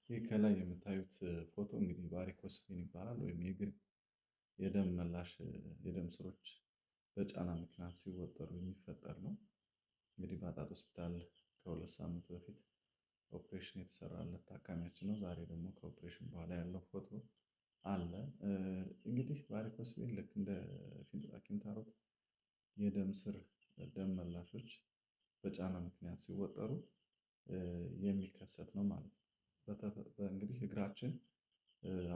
ይህ ከላይ የምታዩት ፎቶ እንግዲህ varicose vein ይባላል ወይም የእግር የደም መላሽ የደም ስሮች በጫና ምክንያት ሲወጠሩ የሚፈጠር ነው። እንግዲህ በአጣጥ ሆስፒታል ከ2 ሳምንት በፊት ኦፕሬሽን የተሰራለት ታካሚያችን ነው። ዛሬ ደግሞ ከኦፕሬሽን በኋላ ያለው ፎቶ አለ። እንግዲህ varicose vein ልክ እንደ ፊንጢጣ ኪንታሮት የደም ስር ደም መላሾች በጫና ምክንያት ሲወጠሩ የሚከሰት ነው ማለት ነው። እንግዲህ እግራችን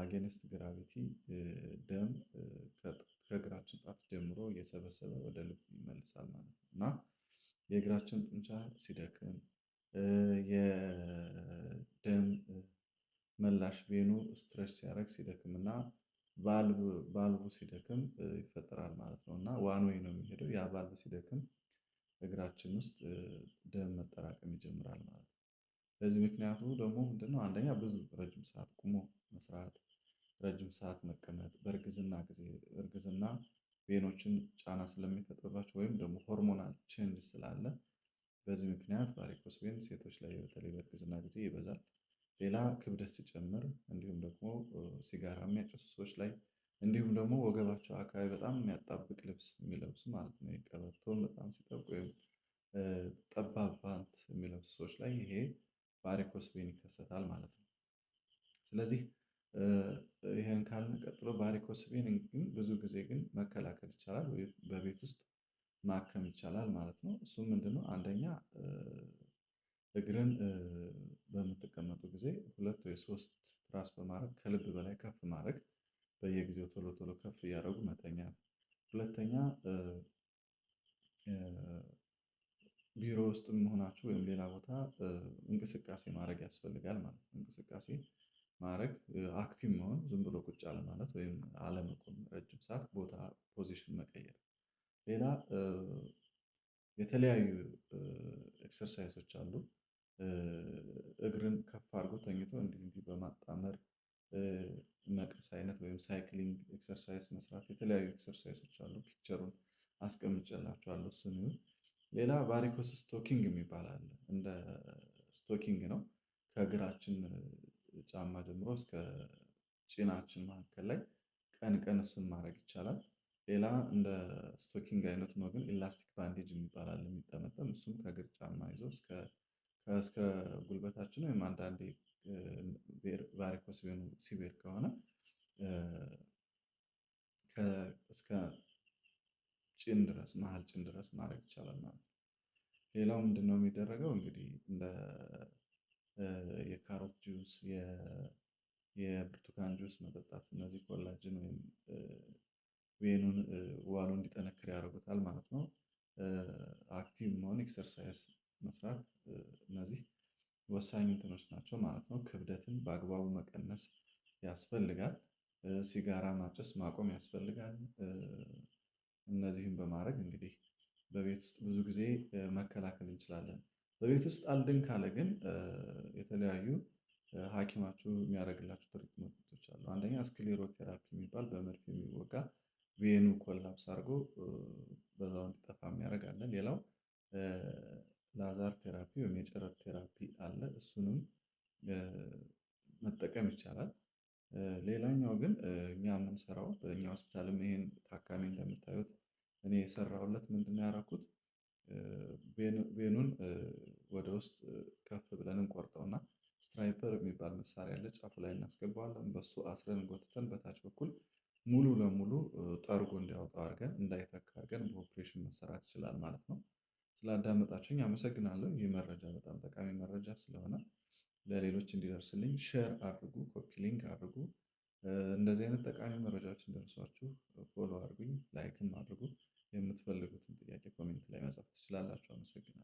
against gravity ደም ከእግራችን ጣት ጀምሮ እየሰበሰበ ወደ ልብ ይመልሳል ማለት ነው። እና የእግራችን ጡንቻ ሲደክም፣ የደም መላሽ vein ኑ stretch ሲያደርግ ሲደክም እና ቫልቡ ሲደክም ይፈጠራል ማለት ነው። እና one way ነው የሚሄደው። ያ ቫልቭ ሲደክም እግራችን ውስጥ ደም መጠራቀም ይጀምራል ማለት ነው። በዚህ ምክንያቱ ደግሞ ምንድነው? አንደኛ ብዙ ረጅም ሰዓት ቆሞ መስራት፣ ረጅም ሰዓት መቀመጥ፣ በእርግዝና ጊዜ እርግዝና vein ኦችን ጫና ስለሚፈጥርባቸው ወይም ደግሞ hormonal change ስላለ በዚህ ምክንያት varicose vein ሴቶች ላይ በተለይ በእርግዝና ጊዜ ይበዛል። ሌላ ክብደት ሲጨምር፣ እንዲሁም ደግሞ ሲጋራ የሚያጨሱ ሰዎች ላይ፣ እንዲሁም ደግሞ ወገባቸው አካባቢ በጣም የሚያጣብቅ ልብስ የሚለብሱ ማለት ነው። ቀበቶን በጣም ሲጠብቅ ወይም ጠባብ ፓንት የሚለብሱ ሰዎች ላይ ይሄ varicose vein ይከሰታል ማለት ነው። ስለዚህ ይሄን ካልን ቀጥሎ varicose vein ግን ብዙ ጊዜ ግን መከላከል ይቻላል ወይ በቤት ውስጥ ማከም ይቻላል ማለት ነው። እሱም ምንድነው? አንደኛ እግርን በምትቀመጡ ጊዜ ሁለት ወይ ሶስት ትራስ በማድረግ ከልብ በላይ ከፍ ማድረግ፣ በየጊዜው ቶሎ ቶሎ ከፍ እያደረጉ መተኛት። ሁለተኛ ቢሮ ውስጥም ሆናችሁ ወይም ሌላ ቦታ እንቅስቃሴ ማድረግ ያስፈልጋል ማለት ነው። እንቅስቃሴ ማድረግ፣ active መሆን፣ ዝም ብሎ ቁጭ አለማለት ወይም አለመቆም፣ ረጅም ሰዓት ቦታ position መቀየር። ሌላ የተለያዩ exercise ኦች አሉ። እግርን ከፍ አድርጎ ተኝቶ እንዲህ እንዲህ በማጣመር መቀስ አይነት ወይም cycling exercise መስራት፣ የተለያዩ exercise ኦች አሉ። Picture ኡን አስቀምጬላችኋለሁ፣ እሱን ይሁን። ሌላ varicose stocking የሚባል አለ። እንደ stocking ነው። ከእግራችን ጫማ ጀምሮ እስከ ጭናችን መካከል ላይ ቀን ቀን እሱን ማድረግ ይቻላል። ሌላ እንደ stocking አይነት ነው ግን elastic bandage የሚባል አለ የሚጠመጠም። እሱም ከእግር ጫማ ይዞ እስከ ጉልበታችን ወይም አንዳንዴ varicose vein ኑ severe ከሆነ እስከ ጭን ድረስ፣ መሃል ጭን ድረስ ማድረግ ይቻላል ማለት ነው። ሌላው ምንድነው የሚደረገው? እንግዲህ እንደ የካሮት ጁስ፣ የብርቱካን ጁስ መጠጣት፣ እነዚህ collagen ወይም vein ኑን wall ኡ እንዲጠነክር ያደርጉታል ማለት ነው። Active መሆን፣ exercise መስራት፣ እነዚህ ወሳኝ እንትኖች ናቸው ማለት ነው። ክብደትን በአግባቡ መቀነስ ያስፈልጋል። ሲጋራ ማጨስ ማቆም ያስፈልጋል። እነዚህን በማድረግ እንግዲህ በቤት ውስጥ ብዙ ጊዜ መከላከል እንችላለን። በቤት ውስጥ አልድን ካለ ግን የተለያዩ ሐኪማችሁ የሚያደርግላችሁ treatment ኦች አሉ። አንደኛ sclerotherapy የሚባል በመርፌ የሚወጋ vein ኑ collapse አድርጎ በዛው እንዲጠፋ የሚያደርግ አለ። ሌላው laser therapy ወይም የጨረር therapy አለ። እሱንም መጠቀም ይቻላል። ሌላኛው ግን እኛ የምንሰራው በእኛ ሆስፒታልም ይሄን ታካሚ እንደምታዩት እኔ የሰራሁለት ምንድነው ያደረኩት? Vein ኑን ወደ ውስጥ ከፍ ብለን እንቆርጠውና stapler የሚባል መሳሪያ አለ፣ ጫፉ ላይ እናስገባዋለን። በሱ አስረን ጎትተን በታች በኩል ሙሉ ለሙሉ ጠርጎ እንዲያወጣው አድርገን፣ እንዳይተካ አድርገን በኦፕሬሽን መሰራት ይችላል ማለት ነው። ስላዳመጣችሁኝ አመሰግናለሁ። ይህ መረጃ በጣም ጠቃሚ መረጃ ስለሆነ ለሌሎች እንዲደርስልኝ share አድርጉ፣ copy link አድርጉ። እንደዚህ አይነት ጠቃሚ መረጃዎች እንዲደርሷችሁ follow አድርጉኝ፣ like ም አድርጉ። የምትፈልጉትን ጥያቄ comment ላይ መጻፍ ትችላላችሁ። አመሰግናለሁ።